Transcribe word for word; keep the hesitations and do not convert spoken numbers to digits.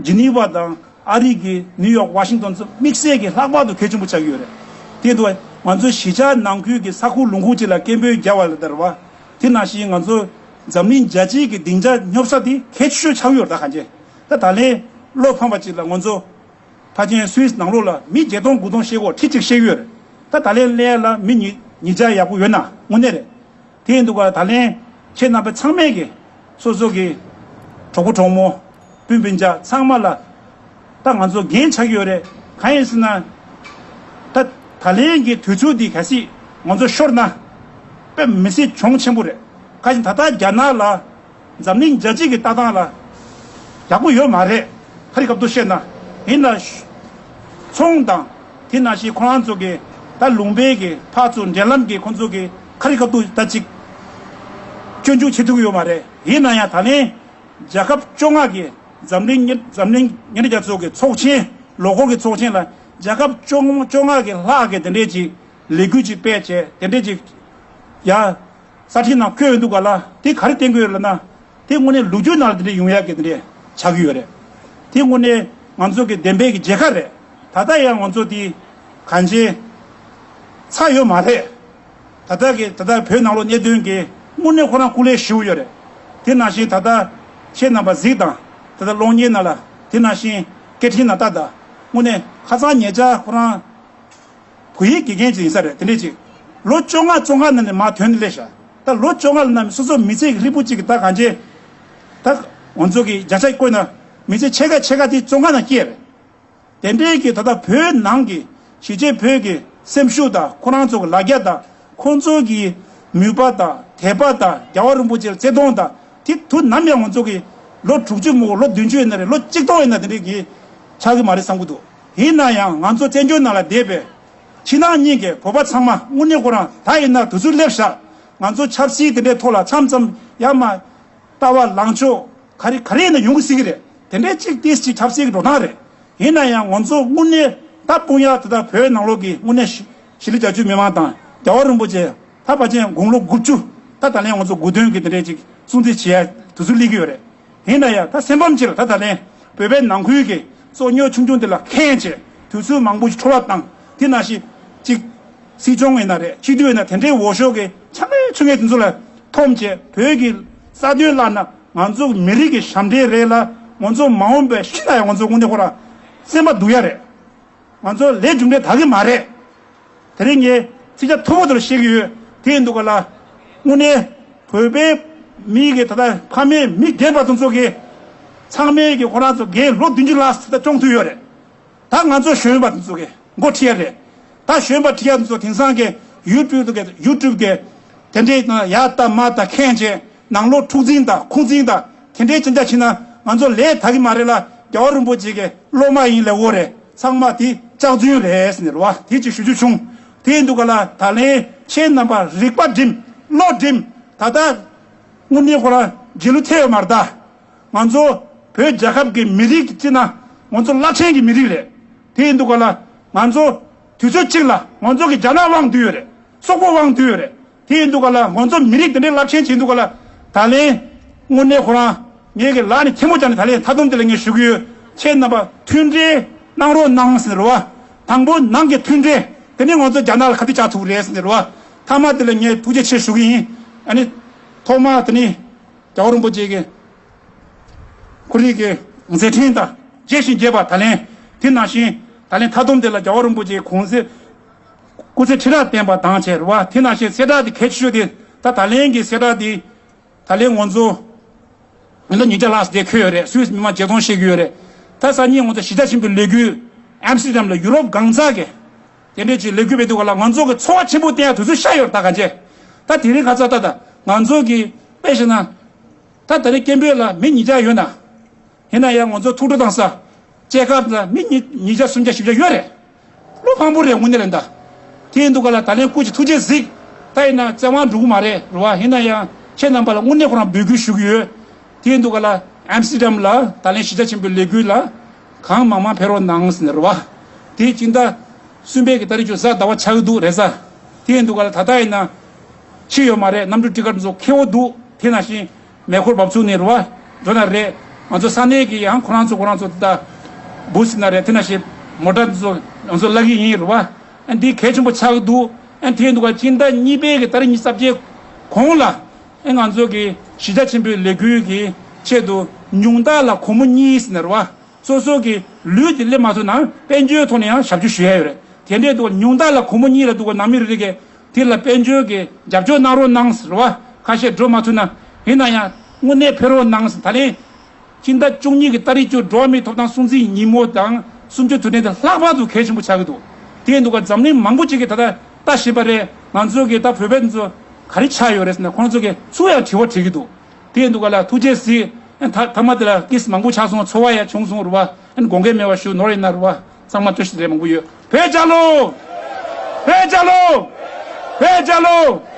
ཇི་ནི་ཝ་དང་ཨ་རི་གི་ནིའུ་ཡོག་ཝ་ཤིང་ཏོན་ཚོ་དམིགས་བསལ་གྱི་ལྷག་པར་དུ་གལ་ཆེན་པོ་ཆགས་ཀྱི་ཡོད་རེད། དེ་འདུག་ང་ཚོའི་གཞིས་ཆགས་ནང་ཁུལ་གྱི་ས་ཁུལ་ལུང་ཁུལ་ཅིག་ལ་སྐད་འབོད་རྒྱག་པ་ལ་ལྟར་བ། དེ་ནང་བཞིན་ང་ཚོ་འཛམ་གླིང་རྒྱལ་སྤྱིའི་གི་སྡིངས་ཆ་སྙོབ་ས་དེ་གལ་ཆེ་ཤོས་ཆགས་ཡོད་རེད། ད་གང་ཅི་ད་ད་ལན་བློ་ཕམ་པ་ཅིག་ལ་ང་ཚོ་ཕ་ཆེན་སུད་སི་ནང་ལོགས་ལ་མི་བརྒྱད་སྟོང་དགུ་སྟོང་ཤེས་གོ་ཁྲི་གཅིག་ཤེས་ཡོད་རེད། ད་ད་ལན་ལས་ལ་མི་ཉིས་ཉིས་བརྒྱ་ཡག་པོ་ཡོད་ན་དངོས་གནས་རེད། དེ་ཡིན་འདུག་ག་ད་ལན་ཁྱེད་རྣམ་པ་ཚང་མས་ཀྱི་སོ་སོ་གི་གྲོགས་པོ་གྲོགས་མོ་སྤུན་སྤུན་ཆ་ཚང་མ་ལ་ད་ང་ཚོ་འགན་ཆགས་ཀྱི་ཡོད་རེད། གང་ཡིན་ཟེར་ན་ད་ད་ལན་གྱི་དུས་ཚོད་འདི་གལ་སྲིད་ང་ཚོ་ཤོར་ན་དཔེ་མི་སྲིད་གྱོང་ཆེན་པོ་རེད། གང་ཡིན་ད་ལྟ་རྒྱ་ནག་ལ་འཛམ་གླིང་རྒྱལ་སྤྱི་གི་ལྟ་སྟངས་ལ་ཡག་པོ་ཡོད་མ་རེད། ཁ་རི་ཁ་ཐུག་བཤད་ན་ཡིན་ལ་ཚོང་དང་དེ་ནང་བཞིན་ཁོ་རང་ཚོ་གི་ད་ལུང་པའི་གི་ཕར་ཚུར་འབྲེལ་ལམ་གི་ཁོང་ཚོ་གི་ཁ་རི་ཁ་ཐུག་ད་ཅིག་སྐྱོན་འཛུགས་བྱེད་ཐུབ་ཀྱི་ཡོད་མ་རེད། ཡིན་ན་ཡང་ད་ལན་རྒྱལ་ཁབ་བཅོ་ལྔ་གི་འཛམ་གླིང་ཉེ་འཛམ་གླིང་ཉེ་འབྲེལ་རྒྱལ་ཚོགས་ཀྱི་ཚོགས་ཆེན་ལོ་འཁོར་གྱི་ཚོགས་ཆེན་ལ་རྒྱལ་ཁབ་བཅོ་བཅོ་ལྔ་གི་ལྷག་གི་དེ་འདྲས་ཀྱི་ལས་འགུལ་ཅིག་སྤེལ་བྱས་དེ་འདྲས་ཀྱི་ཡ་ས་ཁྲིད་ནང་བཀོད་ཡོད་འདུག་ག་ལ་དེ་ག་རེ་བསྟན་གྱི་ཡོད་ལབ་ན་དེ་དངོས་གནས་ལོ་རྒྱུས་ནང་ལ་དེ་འདྲས་ཡོང་ཡག་གི་དེ་འདྲས་ཆགས་ཀྱི་ཡོད་རེད། དེ་དངོས་གནས་ང་ཚོ་གི་བདེན་པའི་གི་རྒྱལ་ཁ་རེད། ད་ལྟ་ཡང་ང་ཚོ་དེ་གང་ཅི་ཚར་ཡོད་མ་རེད། ད་ལྟ་གི་ད་ལྟ་བོད་ནང་ལོགས་གནད་དོན་གི་དངོས་གནས་ཁོ་རང་སྐུ་ལས་ཞེ་པོ་ཡོད་རེད། དེ་ནང་བཞིན་ད་ལྟ་ཁྱེད་རྣམ་པ་གཟིགས་དང་ད་ལྟ་གློག་བརྙན་ནང་ལ་དེ་ནང་བཞིན་སྐད་འཕྲིན་ནང་ལྟ་དང་དངོས་གནས་ཁ་སང་ཉེ་ཆར་ཁོ་རང་བོད་ཡིག་དགེ་རྒན་ཅིག་ཡིན་ས་རེད། དེ་འདྲས་ཅིག་ལོ་བཅོ་ལྔ་བཅོ་ལྔ་ནང་ནས་མར་ཐོན་ནས་སླེབས་ཤག་ད་ལོ་བཅོ་ལྔ་ལ་ནང་སོ་སོ་མི་ཚེ་གི་ཧྲིལ་པོ་གཅིག་གི་ད་གང་ཅི་ད་ང་ཚོ་གི་བརྒྱ་ཆ་བཀོད་ན་མི་ཚེ་ཕྱེད་ཀ་ཕྱེད་ཀ་དེ་བཅོ་ལྔ་ནང་སྐྱེལ་རེད། དེ་འདྲའི་གི་ད་ལྟ་བོད་ནང་གི་གཞིས་བྱེས་བོད་ཀྱི་སེམས་ཤུགས་དང་ཁོ་རང་ཚོ་གི་ལ་རྒྱ་དང་ཁོང་ཚོ་གི་ནུས་པ་དང་དད་པ་དང་རྒྱལ་བ་རིན་པོ་ཆེར་བརྩེ་དུང་དང་དེ་དུས་ནམ་ཡང་ང་ཚོ་གི་ལོ་དྲུག་ཅུ་མོ་ལོ་བདུན་ཅུ་ཡིན་ན་རེད། ལོ་གཅིག་སྟོང་ཡིན་ན་དེ་འདྲའི་གི་ཆགས་ཀྱི་མ་རེད་བསམ་གྱི་འདུག་ཡིན་ན་ཡང་ང་ཚོ་བཙན་བྱོལ་ནང་ལ་བསྡད་པའི་ཕྱི་ནང་གཉིས་ཀྱི་བོད་པ་ཚང་མ་དངོས་གནས་ཁོ་རང་ད་ཡིན་ན་དུས་ཚོད་སླེབས་ཤག་ང་ཚོ་ཆབ་སྲིད་དེ་འདྲའི་ཐོག་ལ་མཚམས་མཚམས་ཡར་མར་ལྟ་བ་ལངས་ཕྱོགས་ག་རེ་ག་རེ་ཡིན་ན་ཡོང་གི་སྲིད་ཀྱི་རེད། དེ་འདྲའི་གཅིག་ཏིས་གཅིག་ཆབ་སྲིད་ཀྱི་འགྲོ་སྟངས་རེད། ཡིན་ན་ཡང་ང་ཚོ་དངོས་གནས་ད་དཔུང་ཡག་དེ་དག་བོད་ནང་ལོགས་ཀྱི་དངོས་གནས་ཤི་ལི་བྱ་ཆུ་མི་མང་དང་རྒྱལ་བ་རིན་པོ་ཆེ་ད་ཕལ་ཆེར་དགུང་ལོ་དགུ་བཅུ་ད་ད་ལན་ང་ཚོ་དགུང་སྟོན་གྱི་དེ་འདྲའི་གཅིག་སྲུང་བརྩི་བྱེད་ཡ་དུས་ཚོད་སླེབས་ཀྱི་ཡོད་རེད། ཡིན་ན་ཡང་ད་སེམས་ཕམ་ཅིག་ལ་ད་ད་ལན་བོད་པའི་ནང་ཁུལ་གྱི་བཙོག་ཉོ་ཆུང་ཆུང་དེ་ལ་མཁས་བྱས་དུས་ཚོད་མང་པོ་ཞིག་འཕྲོ་བརླག་བཏང་དེ་ནང་བཞིན་གཅིག་སྲིད་སྐྱོང་ཡིན་ན་རེད། སྤྱི་འཐུས་ཡིན་ན་དེ་འདྲའི་འོས་ཤོག་གི་ཆ་ངེས་ཆུ་ངེས་དེ་ཚོ་ལ་འཐོམ་བྱས་བོད་ཀྱི་རྩ་དོན་བརླག་ན་ང་ཚོ་མི་རིགས་ཀྱི་ཞབས་འདྲེན་རེད་ལ་ང་ཚོ་མ་འོངས་པའི་ཤི་ན་ཡང་ང་ཚོ་དངོས་གནས་ཁོ་རང་སེམས་པ་སྡུག་ཡ་རེད། ང་ཚོ་ལས་རྒྱུ་འབྲས་དག་གི་མ་རེད། དེ་རིང་ངས་ཚིག་ཆ་མཐོ་པོ་དེ་ལ་བཤད་ཀྱི་ཡོད། དེ་ཡིན་འདུག་ག་ལ་དངོས་གནས་བོད་པའི་མི་གི་ད་ལྟ་ཕ་མེས་མི་རྒན་པ་དེ་ཚོ་གི་ཚང་མས་ཀྱི་ཁོ་རང་ཚོ་རྒན་ལོ་བདུན་ཅུ་ལྷག་ཙམ་ད་སྐྱོང་ཐུབ་ཡོད་རེད། ད་ང་ཚོ་གཞོན་པ་དེ་ཚོ་གི་མགོ་ཁྲིད་ཡ་རེད། ད་གཞོན་པ་ཁྲིད་ཡ་དེ་ཚོ་དེང་སང་གི་ཡུ་ཊུབ་གི་ཡུ་ཊུབ་གི་དེ་འདྲའི་ནང་ཡ་ད་མ་ད་མཁན་བྱས་ནང་ལོགས་འཁྲུག་འཛིང་ད་ཁུངས་འཛིང་ད་དེ་འདྲའི་ཅི་འདྲ་བྱས་ན་ང་ཚོ་ལས་དག་གི་མ་རེད་ལ་རྒྱལ་བ་རིན་པོ་ཆེ་གི་སློབ་མ་ཡིན་ལས་འོ་རེད། ཚང་མ་དེ་སྐྱག་རྫུན་རེད་ཟེར་ནས་རེད་བ། དེ་ཅིག་ཞུ་རྒྱུ་བྱུང་། དེ་ཡིན་འདུག་ག་ལ་ད་ལན་ཁྱེད་རྣམ་པ་རིག་པ་སྒྲིམ་བློ་སྒྲིམ། ད་ལྟ་དངོས་གནས་ཁོ་རང་རྗེས་ལུས་ཐེབས་ཡོད་མ་རེད་ད། ང་ཚོ་བོད་རྒྱལ་ཁབ་ཀྱི་མི་རིགས་ཀྱི་སྤྱི་ན་ང་ཚོ་རླབས་ཆེན་གྱི་མི་རིགས་རེད། དེ་ཡིན་འདུག་ག་ལ་ང་ཚོ་དུས་ཚོད་གཅིག་ལ་ང་ཚོ་གི་རྒྱ་ནག་དབང་བསྡུས་ཡོད་རེད། སོག་པོ་དབང་བསྡུས་ཡོད་རེད། དེ་ཡིན་འདུག་ག་ལ་ང་ཚོ་མི་རིགས་དེ་འདྲའི་རླབས་ཆེན་བྱེད་འདུག་ག་ལ་ད་ལན་དངོས་གནས་ཁོ་རང་ངེད་ཀྱི་ལག་ནས་ཐལ་མོ་སྦྱར་ནས་ད་ལན་མཐའ་སྡོམ་དེ་ལ་ངས་ཞུ་གི་ཡོད། ཁྱེད་རྣམ་པ་མཐུན་འབྲེལ་གནང་རོགས་གནང་ཟེར་བ། དང་པོ་ནང་གི་མཐུན་འབྲེལ་དེ་ནས་ང་ཚོ་རྒྱ་ནག་ལ་ཁ་གཏད་བཅག་ཐུབ་རེད་ཟེར་བ། མཐའ་མ་དེ་ལ་ངས་ཐུགས་རྗེ་ཆེ་ཞུ་གི་ཡིན། ཨ་ནི་ཐོག་མ་དེ་ནི་རྒྱལ་བ་རིན་པོ་ཆེ་གི་ཁོ་རང་གི་མཛད་འཕྲིན་དང་རྗེས་བཞིན་རྒྱས་པ་ད་ལན་དེ་ནང་བཞིན་ད་ལན་མཐའ་སྡོམ་དེ་ལ་རྒྱལ་བ་རིན་པོ་ཆེའི་གོང་ཚད་སྐུ་ཚེ་ཁྲི་ཕྲག་བརྟན་པ་དང་བཅས་རེད་བ། དེ་ནང་བཞིན་གསལ་བསྒྲགས་དེ་གལ་ཆེ་ཤོས་དེ་ད་ད་ལན་གྱི་གསལ་བསྒྲགས་དེ་ད་ལན་ང་ཚོ་མི་ལོ་ཉིས་བརྒྱ་ལྷག་ཙམ་དེ་འཁོད་ཡོད་རེད། སུད་སི་མི་མང་བརྒྱད་སྟོང་བཤད་ཀྱི་ཡོད་རེད། ད་སང་ཉིན་ང་ཚོ་གཞིས་ཆགས་ཆེན་པོའི་ལས་འགུལ་ཨམ་སི་ཊར་ཌམ་ལ་ཡུ་རོབ་གང་ཟག་གི་དེ་འདྲས་ཀྱི་ལས་འགུལ་སྤེལ་དུས་ག་ལ་ང་ཚོ་གི་ཚོར་བ་ཆེན་པོ་བསྟན་ཡ་དུས་ཚོད་ཤར་ཡོད་རེད། ད་གང་བྱས་ད་དེ་རིང་ཁ་ཚ་ད་ད་ང་ཚོ་གི་དཔེ་བཞག་ན་ད་ད་རེས་སྐད་འབོད་ལ་མི་ཉིས་བརྒྱ་ཡོད་ན། ཡིན་ན་ཡང་ང་ཚོ་ཐུགས་སྤྲོ་བཏང་ས་སྐྱེ་ཁམས་ལ་མི་ཉིས་ཉིས་བརྒྱ་སུམ་བརྒྱ་བཞི་བརྒྱ་ཡོད་རེད། བློ་ཕམ་པོ་རེད་དངོས་གནས་ལ་ད། དེ་ཡིན་དུས་ག་ལ་ད་ལན་སྐུ་མཁྱེན་ཐུགས་རྗེ་གཟིགས། ད་ཡིན་ན་བཙན་དབང་འགྲོ་གི་མ་རེད་རེད་བ། ཡིན་ན་ཡང་ཁྱེད་རྣམ་པ་ལ་དངོས་གནས་ཁོ་རང་འབོད་སྐུལ་ཞུ་གི་ཡོད། དེ་ཡིན་དུས་ག་ལ་ཨམ་སི་ཊར་ཌམ་ལ་ད་ལན་གཞིས་ཆགས་ཆེན་པོའི་ལས་འགུལ་ལ་གང་མང་མང་ཕེབས་རོགས་གནང་ཟེར་ནས་རེད་བ། དེ་སྤྱི་ཟླ་གསུམ་པའི་གི་ཏ་རིག་བཅུ་གཟའ་ཟླ་བ་ཆགས་ཀྱི་འདུག་རེས་གཟའ། དེ་ཡིན་དུས་ག་ལ་ད་ལྟ་ཡིན་ན་ཕྱི་ཡོད་མ་རེད། གནམ་གྲུ་ཊི་ཀེ་ཊི་ཚོ་ཁེ་པོ་འདུག་དེ་ནང་བཞིན་མེ་འཁོར་འབབ་ཚུགས་ནས་རེད་བ། འགྲོ་ན་རེད། ང་ཚོ་ས་གནས་ཀྱི་ཡང་ཁོ་རང་ཚོ་ཁོ་རང་ཚོ་ད་བུ་སི་ན་རེད། དེ་ན་ཞིག་མོ་ཊ་ཚོ་ང་ཚོ་ལ་གི་ཡིན་རུ་བ། ཨ་འདི་གལ་ཆེན་པོ་ཆགས་ཀྱི་འདུག་ཨ་དེ་འདུག་ག་སྤྱི་ཟླ་གཉིས་པའི་གི་ཏ་རིག་ཉི་ཤུ་རྩ་བརྒྱད་གོང་ལ་ཨ་ང་ཚོ་གི་གཞིས་ཆགས་ཆེན་པོའི་ལས་འགུལ་གྱི་ཆེད་དུ་ཉུང་མཐའ་ལ་སྒོར་མོ་གཉིས་ཟེར་ན་རུ་བ། སོ་སོ་གི་ལུས་ཀྱི་སླེབས་མ་ཐུབ་ན་དཔལ་འབྱོར་ཐོག་ནས་ཡང་ཞབས་ཞུ་ཞུ་ཡ་ཡོད་རེད། དེ་འདྲའི་འདུག་ག་ཉུང་མཐའ་ལ་སྒོར་མོ་གཉིས་ལ་འདུག་ག་ནང་མི་རེ་རེ་གིས་དེ་ལ་དཔལ་འབྱོར་གྱི་རྒྱབ་སྐྱོར་གནང་རོགས་གནང་ཟེར་བ། ཁ་ཤས་འགྲོ་མ་ཐུབ་ན་ཡིན་ན་ཡང་དངོས་གནས་ཕེབས་རོགས་གནང་ཟེར། ད་ལན་སྤྱི་ཟླ་བཅུ་གཉིས་ཀྱི་ཏ་རིག་བཅུ་འགྲོ་བ་མིའི་ཐོབ་ཐང་སྲུང་བརྩིའི་ཉིན་མོ་དང་སུམ་ཅུ་དུས་དྲན་དེ་ལྷག་པར་དུ་གལ་ཆེན་པོ་ཆགས་ཀྱི་འདུག་དེ་འདུག་ག་འཛམ་གླིང་མང་པོ་ཅིག་གིས་ད་ལྟ་ལྟ་བཞིན་པ་རེད། ང་ཚོ་གི་ད་བོད་པ་ཚོ་ག་རེ་ཆགས་ཡོད་རེད་ཟེར་ན་ཁོང་ཚོ་གིས་ཚུར་ཡང་དྲི་བ་དྲི་གི་འདུག་དེ་འདུག་ག་ལ་ཐུགས་རྗེ་གཟིགས། ཨ་ཐ་མ་དེ་ལ་ཀིས་མང་པོ་ཆགས་སོང་། ཚོར་བ་ཡང་བྱུང་སོང་རུ་བ། ཨ་དགོངས་འགལ་མེད་པ་ཞུ་ནོར་ཡིན་ན་རུ་བ། ཚང་མ་བཀྲ་ཤིས་བདེ་ལེགས་མང་པོ་ཡོད། བོད་རྒྱལ་ལོ། བོད་རྒྱལ་ལོ། བོད་རྒྱལ་ལོ།